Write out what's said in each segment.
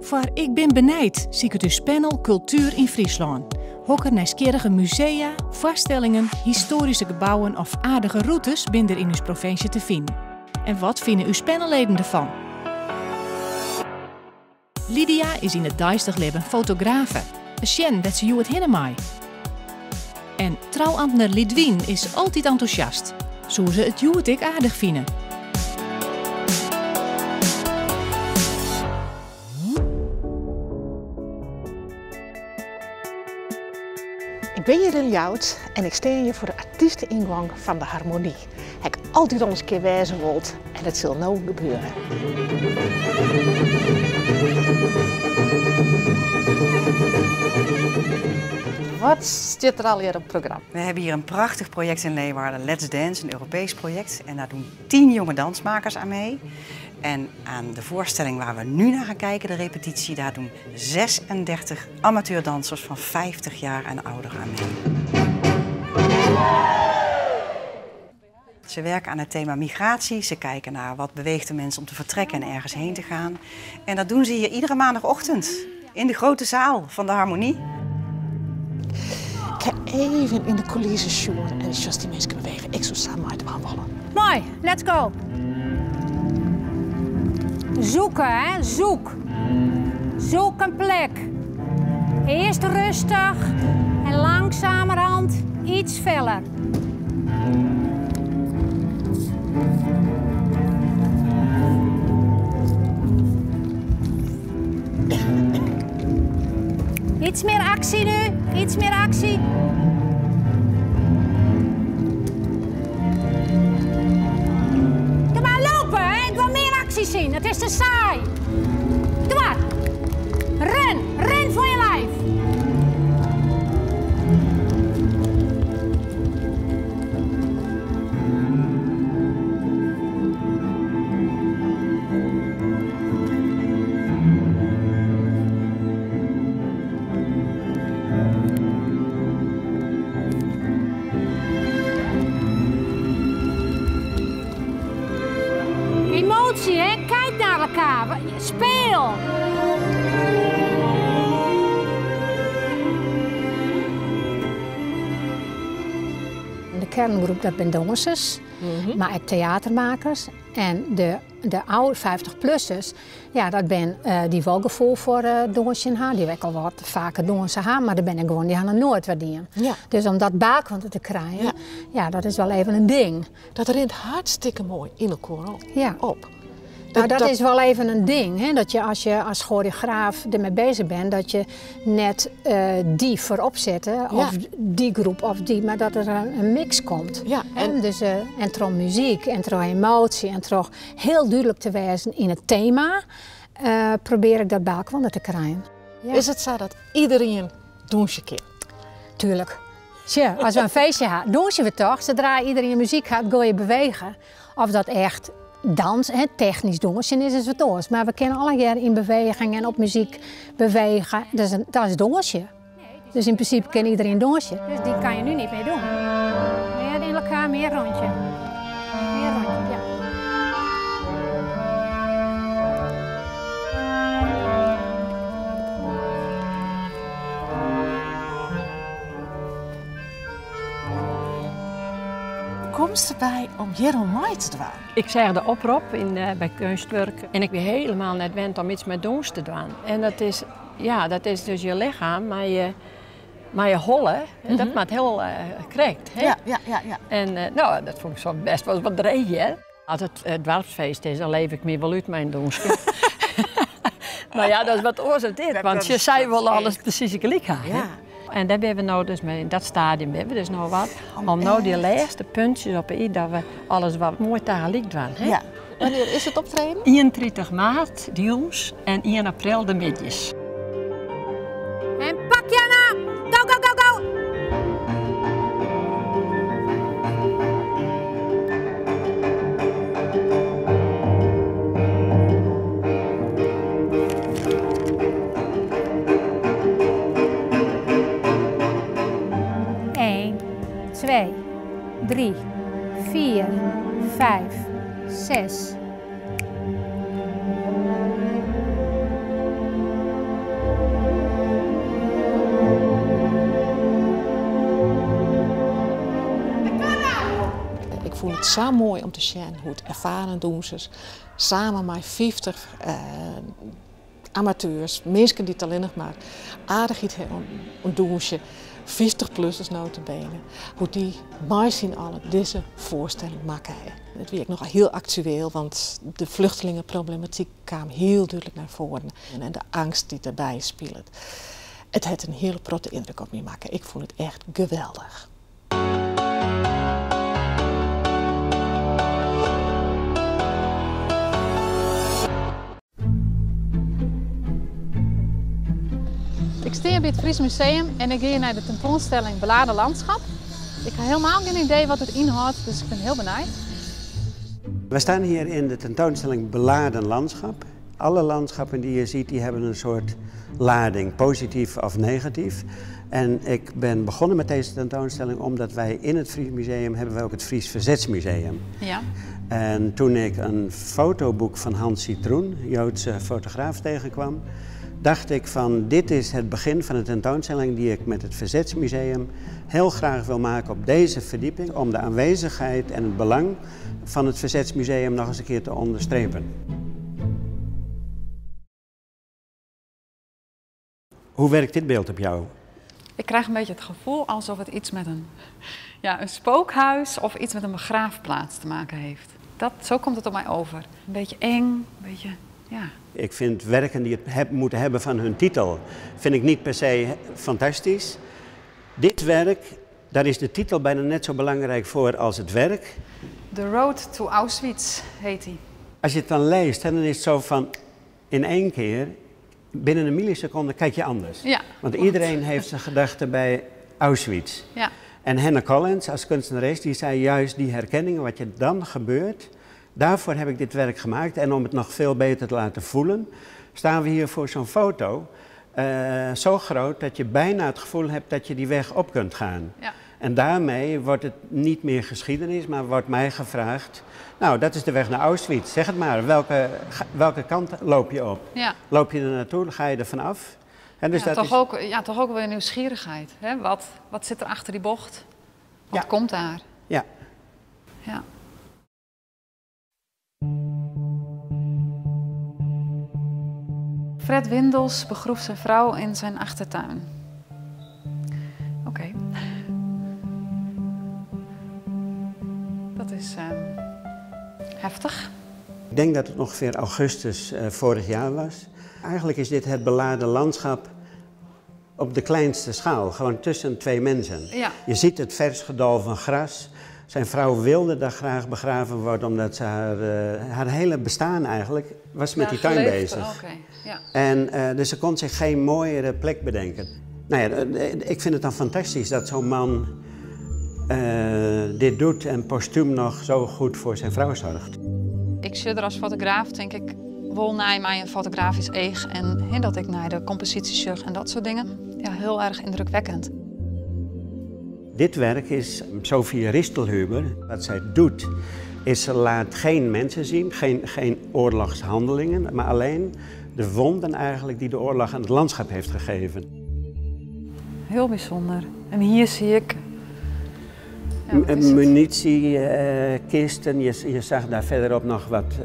Foar Ik bin benijd siket ús panel Kultuer yn Fryslân. Hokker nijsgjirrige musea, foarstellingen, histoaryske gebouwen of aardige rûtes binne der yn ús provinsje te finen? En wat fine ús panelleden derfan? Lydia is yn it deistich libben fotografe. Sjen wêr't se hjoed hinne mei. En trouamtner Lidwien is altyd entûsjast. Soe se it hjoed ek aardich fine? Ik bin hjir yn Ljouwert en ik stean hjir foar de artyste-yngong fan de Harmonie. Ha ik altyd al ris in kear wêze wold en it sil no gebeure. Wat stiet der allegear op it program? We hebben hier een prachtig project in Leeuwarden, Let's Dance, een Europees project. En daar doen 10 jonge dansmakers aan mee. En aan de voorstelling waar we nu naar gaan kijken, de repetitie, daar doen 36 amateurdansers van 50 jaar en ouder aan mee. Ze werken aan het thema migratie. Ze kijken naar wat beweegt de mensen om te vertrekken en ergens heen te gaan. En dat doen ze hier iedere maandagochtend in de grote zaal van de Harmonie. Ik ha even yn de coulissen sjoen en sjochst dy minsken bewegen. Ik soe sa meidwaan wolle. Moai, let's go. Zoeken, hè? Zoek. Zoek in plek. Earst rêstich en langsumerhân iets feller. Iets mear aksje no, iets mear aksje. Kom mar, lope, hè? Ik wol mear aksje sjen. It is te saai. Kom mar. Rin, rin foar je liif. Emotie, hè? Kijk naar elkaar. Speel! De kerngroep dat binne dânsers, mar ek teatermakers. En de âlde 50-plussers, ja, dat binne dy't wol gefoel foar dânsjen ha, dy't ek al wat faker dânse ha, mar der binne guon dy ha noch noait wat dien. Dus om dat byelkoar te krijen, ja, dat is wol even in ding. Dat rint hartstikke moai yn elkoar op. Nou, dat is wol even in ding, hè? Dat je as je as choreograaf dermei beuzich bent, dat je net dy foarop sette, of dy groep of dy, mar dat der in mix komt. Hè? Dus, en troch muzyk en troch emoasje en troch hiel dúdlik te wêzen yn it tema, probearje ik dat byelkoar te krijen. Ja. Is it sa dat iderien dûnsje kin? Tuerlik. Sjoch, as we in feestje ha, dûnsje we toch? Sadree't iderien muzyk hat, gean je bewege. Of dat echt dans, hè, technysk dûnsjen is, is wat oars. Mar we kinne allegear yn beweging en op muzyk bewege. Dat is dûnsje. Dus yn prinsipe kin iderien dûnsje. Dus dy kinne je no net mear dwaan. Mear yn elkoar, mear rûntsje. Mear rûntsje, ja. Komst derby om hjir oan mei te dwaan? Ik seach de oprop by Keunstwurk en ik wie hielendal net wend om iets mei dûns te dwaan. En dat is dus je lichem mei je holle. Dat moat hiel krekt. Hè? En dat fûn ik soms bêst wol wat dreech, hè. As it doarpsfeest is, dan leef ik my wol út mei in dûnske. Mar ja, dat is wat oars dan dit, want se sei wol alles presys gelyk ha. En dêr binne we no dus mei, yn dat stadium binne we dus no wat, om no dy lêste puntsjes op de i, dat we alles wat moai tagelyk dwaan. Hè? Ja. Wannear is it optreden? 31 maart de jûns en 1 april de middeis. En pak Jana! Go, go, go, go! Eén, twee, drie, vier, vijf, zes. fûn it sa moai om te sjen hoe't erfaren dûnsers samen mei 50 amateurs, minsken dy't allinnich mar aardichheid ha oan dûnsje, 50-plussers nota bene, hoe't dy mei syn allen dizze foarstelling makke ha. It wie ek noch hiel aktueel, want de fluchtelingeproblematyk kaam hiel dúdlik nei foaren en de eangst dy't derby spilet. It hat in hiele protte yndruk op my makke. Ik fûn it echt geweldich. Ik stean by it Fries Museum en ik gean nei de tentoanstelling Beladen Landschap. Ik ha hielendal gjin idee wat it ynhâldt, dus ik bin hiel benijd. We staan hier in de tentoonstelling Beladen Landschap. Alle landschappen die je ziet, die hebben een soort lading, positief of negatief. En ik ben begonnen met deze tentoonstelling omdat wij in het Fries Museum hebben wij ook het Fries Verzetsmuseum. Ja. En toen ik een fotoboek van Hans Citroen, Joodse fotograaf, tegenkwam, dacht ik van dit is het begin van een tentoonstelling die ik met het Verzetsmuseum heel graag wil maken op deze verdieping om de aanwezigheid en het belang van het Verzetsmuseum nog eens een keer te onderstrepen. Hoe werkt dit beeld op jou? Ik krijg een beetje het gevoel alsof het iets met een, ja, een spookhuis of iets met een begraafplaats te maken heeft. Zo komt het op mij over. Een beetje eng, een beetje, ja. Ik vind werken die het moeten hebben van hun titel, vind ik niet per se fantastisch. Dit werk, daar is de titel bijna net zo belangrijk voor als het werk. The Road to Auschwitz heet die. Als je het dan leest, dan is het zo van in één keer, binnen een milliseconde kijk je anders. Ja, want iedereen heeft zijn gedachten bij Auschwitz. Ja. En Hannah Collins als kunstenares, die zei juist die herkenning, wat je dan gebeurt, daarvoor heb ik dit werk gemaakt. En om het nog veel beter te laten voelen, staan we hier voor zo'n foto. Zo groot dat je bijna het gevoel hebt dat je die weg op kunt gaan. Ja. En daarmee wordt het niet meer geschiedenis, maar wordt mij gevraagd, nou, dat is de weg naar Auschwitz, zeg het maar, welke kant loop je op? Ja. Loop je er naartoe, ga je er vanaf? En dus ja, dat toch, is... ook, ja, toch ook weer nieuwsgierigheid. Hè? Wat zit er achter die bocht? Wat ja. komt daar? Ja. Ja. Fred Windels begroef zijn vrouw in zijn achtertuin. Oké. Okay. Dat is heftig. Ik denk dat het ongeveer augustus vorig jaar was. Eigenlijk is dit het beladen landschap op de kleinste schaal. Gewoon tussen twee mensen. Ja. Je ziet het vers gedolven gras. Zijn vrouw wilde daar graag begraven worden, omdat ze haar hele bestaan eigenlijk was met ja, die tuin geleefd, bezig. Okay, ja. En dus ze kon zich geen mooiere plek bedenken. Nou ja, ik vind het dan fantastisch dat zo'n man dit doet en postuum nog zo goed voor zijn vrouw zorgt. Ik zit er als fotograaf, denk ik, wel naar mij een fotografisch eeg en dat ik naar de compositie zag en dat soort dingen. Ja, heel erg indrukwekkend. Dit werk is Sophie Ristelhueber. Wat zij doet, is ze laat geen mensen zien, geen oorlogshandelingen, maar alleen de wonden eigenlijk die de oorlog aan het landschap heeft gegeven. Heel bijzonder. En hier zie ik... Ja, munitiekisten, je zag daar verderop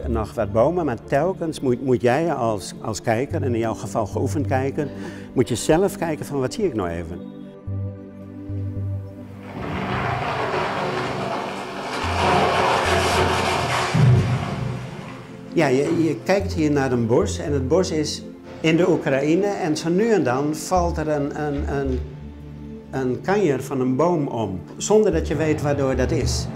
nog wat bomen, maar telkens moet jij als kijker, en in jouw geval geoefend kijker, moet je zelf kijken van wat zie ik nou even. Ja, je kijkt hier naar een bos en het bos is in de Oekraïne en zo nu en dan valt er een kanjer van een boom om, zonder dat je weet waardoor dat is.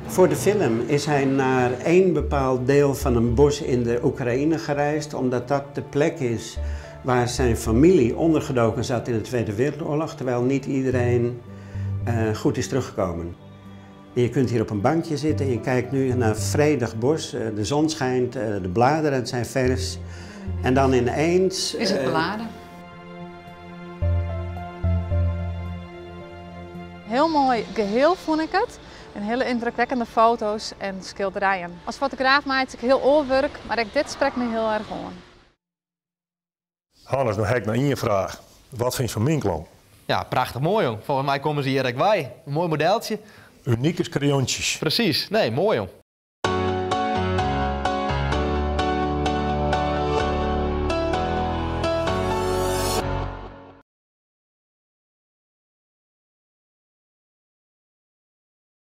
Voor de film is hij naar één bepaald deel van een bos in de Oekraïne gereisd, omdat dat de plek is waar zijn familie ondergedoken zat in de Tweede Wereldoorlog, terwijl niet iedereen goed is teruggekomen. En je kunt hier op een bankje zitten en je kijkt nu naar een vredig bos. De zon schijnt, de bladeren zijn vers. En dan ineens... Is het beladen? Heel mooi geheel vond ik het. En hele indrukwekkende foto's en schilderijen. Als fotograaf maak ik heel oorwerk, maar dit spreekt me heel erg aan. Hannes, nu heb ik nog één vraag. Wat vind je van mijn klomp? Ja, prachtig mooi jong. Volgens mij komen ze hier ook bij. Een mooi modeltje. Unyk as krayontsjes. Presys. Nee, moai jong.